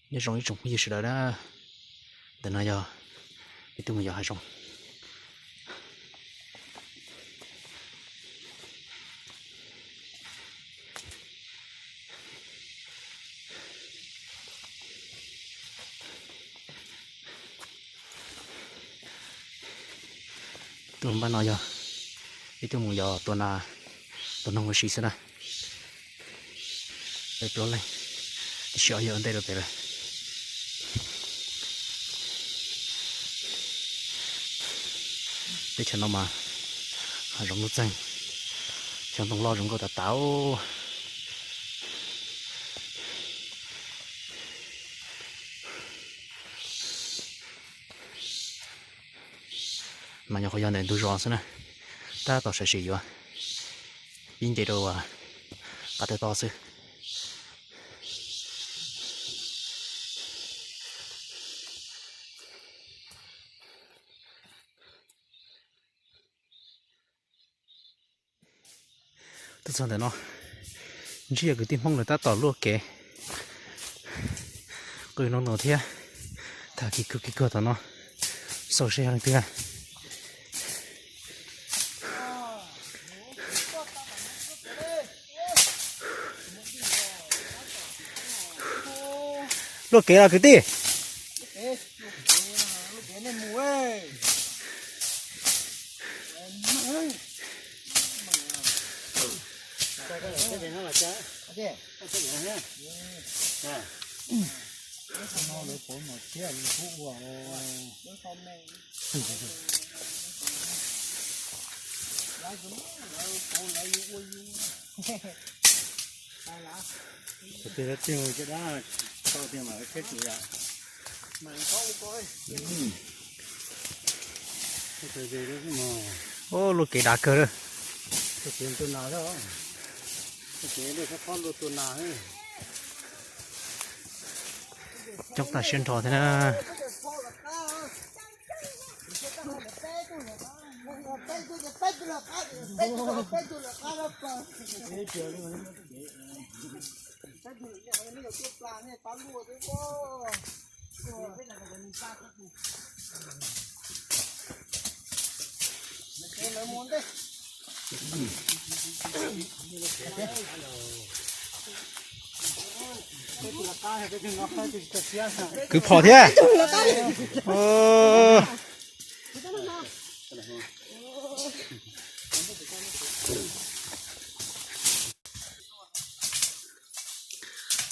Nyob zoo ib tsoom phooj ywg sawv daws na, ntawm no yog peb tuaj mus yos hav zoov. Tus npaj no yog ib tug mus yos tua nas, tua noog ua si xwb na. Peb plaub leeg, tab sis ob yawg ua ntej rau pem lawm. Teb chaws no mas hav zoov nuj txeeg, xyoob ntoo loj zoo nkauj tas tas. No nyuam qhuav yog ntawm ntug zos xwb na, tab tom sawv tsees yuav pib nce rau qab tawg toj xwb. Tuaj txog ntawm no, ntsib yog kwv tij Hmoob lawv tab tom luaj kev qw no no thiab. Tham kiv kug kiv kug tom no, xaus seb yog leej twg. Luaj kev los kwv tij. Ub, luaj kev dav kawg lawm. Coob tag siab nrho thiab na. Kwv phom thiab.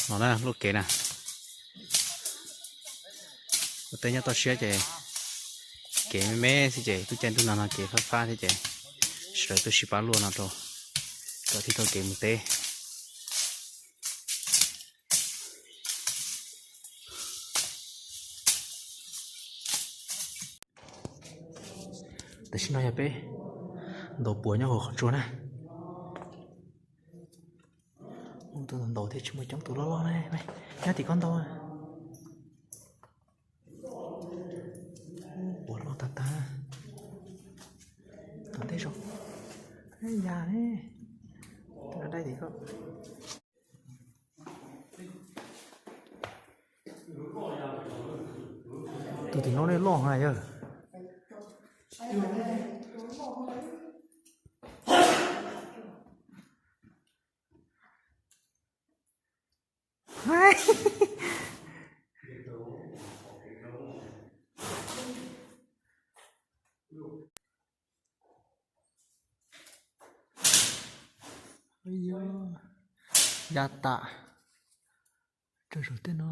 No na, luaj kev na. Ua teb nyob toj siab ces kev me me xwb ces twb caij ntuj nag no kev fab fab thiab ces sawv daws tuaj sib pab luaj no rau kom thiaj tau kev mus teb. Tam sim no yog peb ntaus puav nyob hauv qhov tsua na. Muaj tus ntaus thiab tsis muaj coob, tus loj loj na, nyob tim koj ntaus. Puav loj tag tag. Tom ntej zoo. Yam ne, tus dai tim koj. Tus tim no ne loj heev yawg. Ya tam. Tsawg zaum tej no.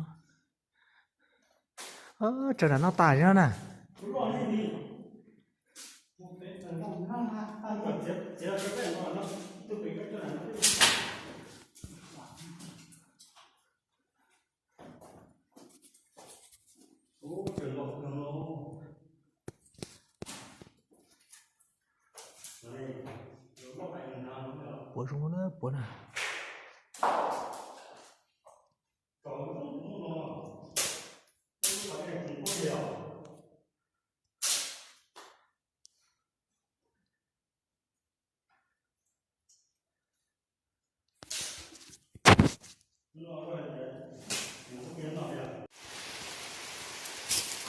Tsawg nram no tas zog na. Puav zoo na, puav na.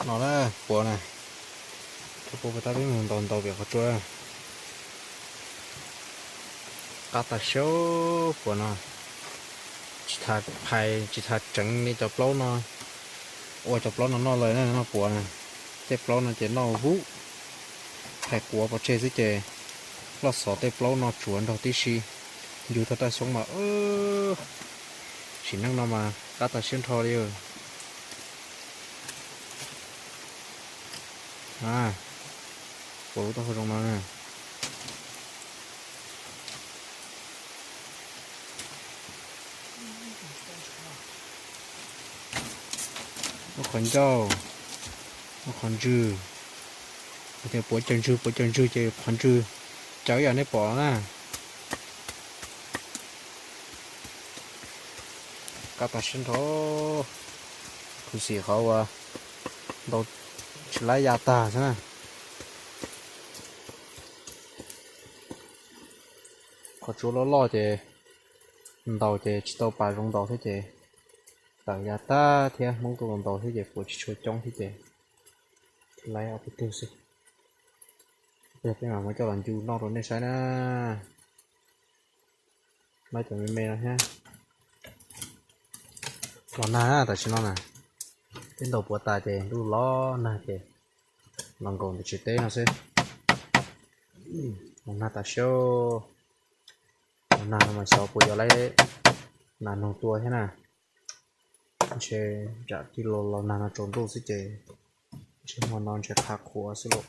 No na, puav na, rau puav peb tab peb mus ntaus ntaus pem qhov tsua. Qab tag siab puav no, tsis tas phais tsis tas tseev li cov plaub no, ua cov plaub no noj lawm na, noj puav na. Tej plaub no ces noj huv, phais quav pov tseg xwb ces loj xov tej plaub no tsuav nrog tib si, yug tau raj xyoob mas sim neej no mas qab tag siab nrho li. Puav lub taub hau zoo no na. Muab qhov ncauj, muab qhov ntswg, tias puav cawg ntswg puav cawg ntswg ces qhov ntswg cawv yam nej pom na. Qab tag siab nrho, khuv xim qhov uas ntaus tsis laib ya tag xwb na. Qhov tsua loj loj ces ntaus ces tsis tau pas zoo ntaus thiab ces tawm ya tag thiab, Hmoob tuaj los ntaus thiab ces puav tsis tshua coob thiab ces laib ob peb tug xwb. Peb mam muab coj los ncu noj rau nej saib na. Laib cov me me no thiab. Los nag tam sim no na, peb ntaus puav tas ces ntuj los nag ces los nkaum ntawm tsev teb no xwb. Los nag tas siab, los nag no mas xyov puas yuav laib nas noog tua thiab na. Ntshe tsam tij laug los nag no tsaus ntuj xwb ces ntshe hmo no ntshe qhav qhuav xwb lauj.